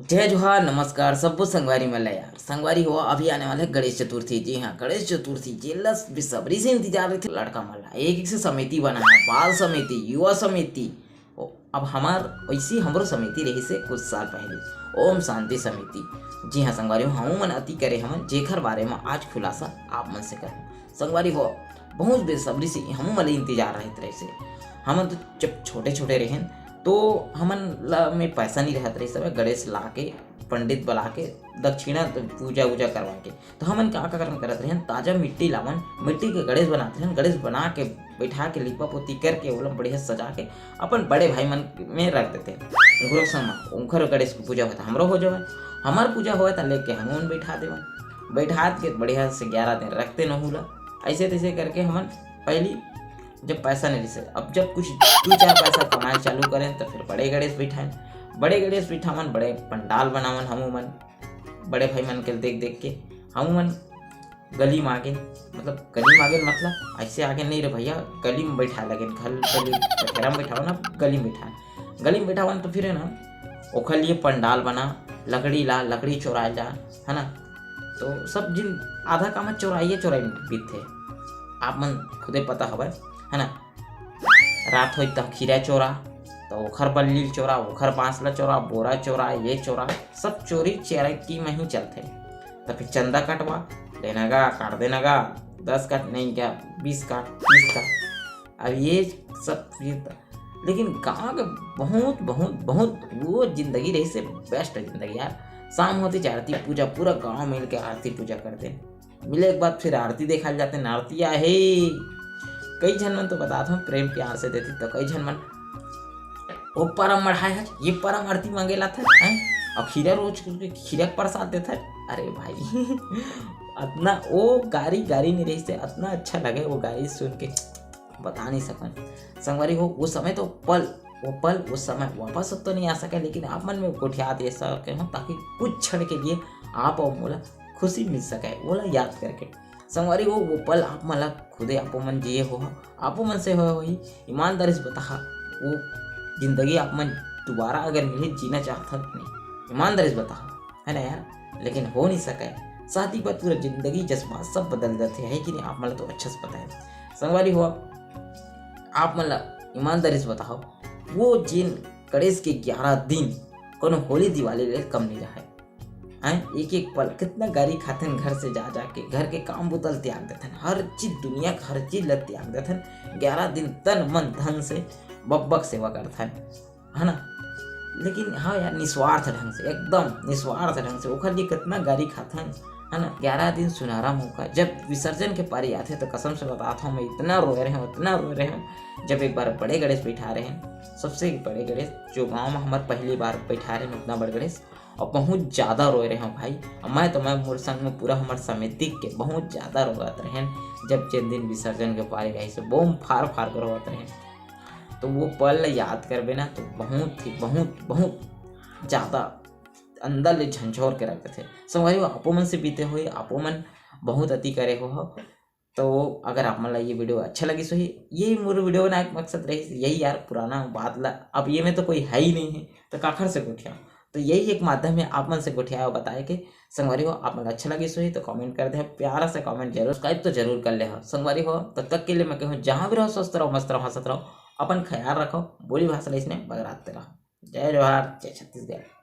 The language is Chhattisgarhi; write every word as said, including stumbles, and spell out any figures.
जय जोहार, नमस्कार सब्बो संगवारी मन ला। यार संगवारी हो, अभी आने वाले गणेश चतुर्थी। जी हाँ, गणेश चतुर्थी जेला बेसब्री से इंतजार रहिथे लड़का मन ला। एक एक से समिति बनाए, बाल समिति, युवा समिति। ओ, अब हमार वैसी हमरो समिति रहिसे कुछ साल पहले, ओम शांति समिति। जी हाँ संगवारी हो, हमू मन अति करे हमन, जेखर बारे में आज खुलासा आप मन से करहूँ। संगवारी हो, बहुत बेसब्री से हमू मन ला इंतजार रहत रहिसे। हमन तो जब छोटे छोटे रहेन तो हमन ला में पैसा नहीं रहत रहिस हवय गणेश ला के, पंडित बला के, दक्षिणा पूजा वूजा करवा के। तो हमन का का करन करत रहेन, ताजा मिट्टी लावन, मिट्टी के गणेश बनात रहेन। गणेश बना के, बैठा के, लिपा पोती करके ओला बढ़िया सजा के अपन बड़े भाई मन में रख देते। उनकर संग म उनकर गणेश के पूजा होता, हमरो हो जावे। हमार पूजा होवे त लेके हमन बैठा देवन। बैठा के बढ़िया से ग्यारह दिन रखते नहू ला। ऐसे तैसे करके हमन पहली जब पैसा नहीं रहिसे, अब जब कुछ दो चार पैसा कमाए चालू करें तो फिर बड़े गणेश बैठाएं। बड़े गणेश बैठावन, बड़े पंडाल बनावन। हमू मन बड़े भाई मन के देख देख के हमू मन गली में आगे, मतलब गली में आगे मतलब ऐसे आगे नहीं रे भैया, गली में बैठा लगे, घर गली बखेरा में बैठावन, गली में बैठा, गली में बैठावन। तो फिर है ना, ओखर लिए पंडाल बना, लकड़ी ला, लकड़ी चोराए जा, है ना। तो सब जिन आधा काम चोराइए चोराई बीतथे, आप मन खुदे पता हवय, है ना। रात होई त खीरा चोरा, त ओखर बल्ली चोरा, ओखर बांस ला चोरा, बोरा चोरा, ये चोरा, सब चोरी चैराकी में ही चलथे। त फिर चंदा कटवा, लेना गा, काट देना गा, दस काट नहीं क्या, बीस काट, तीस काट। अब ये सब ये त-, लेकिन गाँव के बहुत, बहुत, बहुत वो जिंदगी रहिसे best जिंदगी यार। शाम होती आरती पूजा, पूरा गाँव मिल के आरती पूजा करते। मिले के बाद फिर आरती देखा जाते, आरती आहे। कई झन मन तो बतात हूँ, प्रेम प्यार से देती तो कई झन मन ओ परम मढ़ाए हच, ये परम आरती मांगे लाथच, हैं? और खीरा रोज के खीरा के प्रसाद देथच। अरे भाई, अतना वो गारी, गारी नहीं रहिसे, अतना अच्छा लगे वो गारी सुन के, बता नहीं सकन। संगवारी हो, वो समय तो पल, वो पल, वो समय वापस तो नहीं आ सके, लेकिन आप मन में गोठियात ये सब कहूँ, ताकि कुछ क्षण के लिए आप और मोला खुशी मिल सके, ओला याद करके। संगवारी हो, वो पल आप मन ला खुदे आपो मन जिए हो, आपो मन से होए होही। ईमानदारी से बताहा, वो जिंदगी आप मन दोबारा अगर मिले, जीना चाहत हव कि नहीं? ईमानदारी से बताहा, है ना यार? लेकिन हो नहीं सके। शादी के बाद पूरा जिंदगी जज्बात सब बदल जाते हैं कि नहीं? आप मन ला तो अच्छा से पता है। संगवारी हो, आप मन ला ईमानदारी से बताओ, वो जिन गणेश के ग्यारह दिन कोनो होली दिवाली ले कम नहीं रहे। हैं, एक एक पल कितना गारी खाथन घर से जा जा के, घर के काम बुतल त्याग देथन, हर चीज, दुनिया के हर चीज ल त्याग देथन। ग्यारह दिन तन मन धन से बब्बक सेवा करथन, है ना। लेकिन हाँ यार, निस्वार्थ ढंग से, एकदम निस्वार्थ ढंग से ओखर लिए कितना गारी खाथन, है ना। ग्यारह दिन सुनहरा मौका, जब विसर्जन के पारी आथे तो कसम से बतात हूँ, मैं इतना रोए रहे हूँ, इतना रोए रहे हूँ। जब एक बार बड़े गणेश बैठा रहे हैं, सबसे बड़े गणेश, जो गाँव में हमार पहली बार बैठा रहे हैं उतना बड़ गणेश, और बहुत ज़्यादा रोए रहे हूँ भाई। और मैं तो, मैं मोर संग में पूरा हमार समिति के बहुत ज़्यादा रोवत रहे हैं। जब जिन दिन विसर्जन के पारी रहे से बोम फार फार के रोवत रहे, तो वो पल ला याद करबे ना, तो बहुत ही, बहुत, बहुत ज़्यादा अंदर ले झंझोर के रख देथे। संगवारी हो, आपो मन से बीते होही, आपो मन बहुत अति करे हो। तो अगर आप मन ला ये वीडियो अच्छा लगिस होही, ये मोर वीडियो बनाए के मकसद रहिस यही यार, पुराना बात ला, अब ये में तो कोई है ही नहीं है, तो काखर से गोठिया? तो यही एक माध्यम है आप मन से गोठियाए और बताए के। संगवारी हो, आप मन ला अच्छा लगिस होही तो कमेंट कर दे, प्यारा सा कमेंट जरूर, सब्सक्राइब तो जरूर कर ले हो। संगवारी हो, तब तक के लिए मैं कहूँ, जहाँ भी रहो स्वस्थ रहो, मस्त रहो, हंसत रहो, अपन ख्याल रखो, बोली भाषा ला इसने बगराते रहो। जय जोहार, जय छत्तीसगढ़।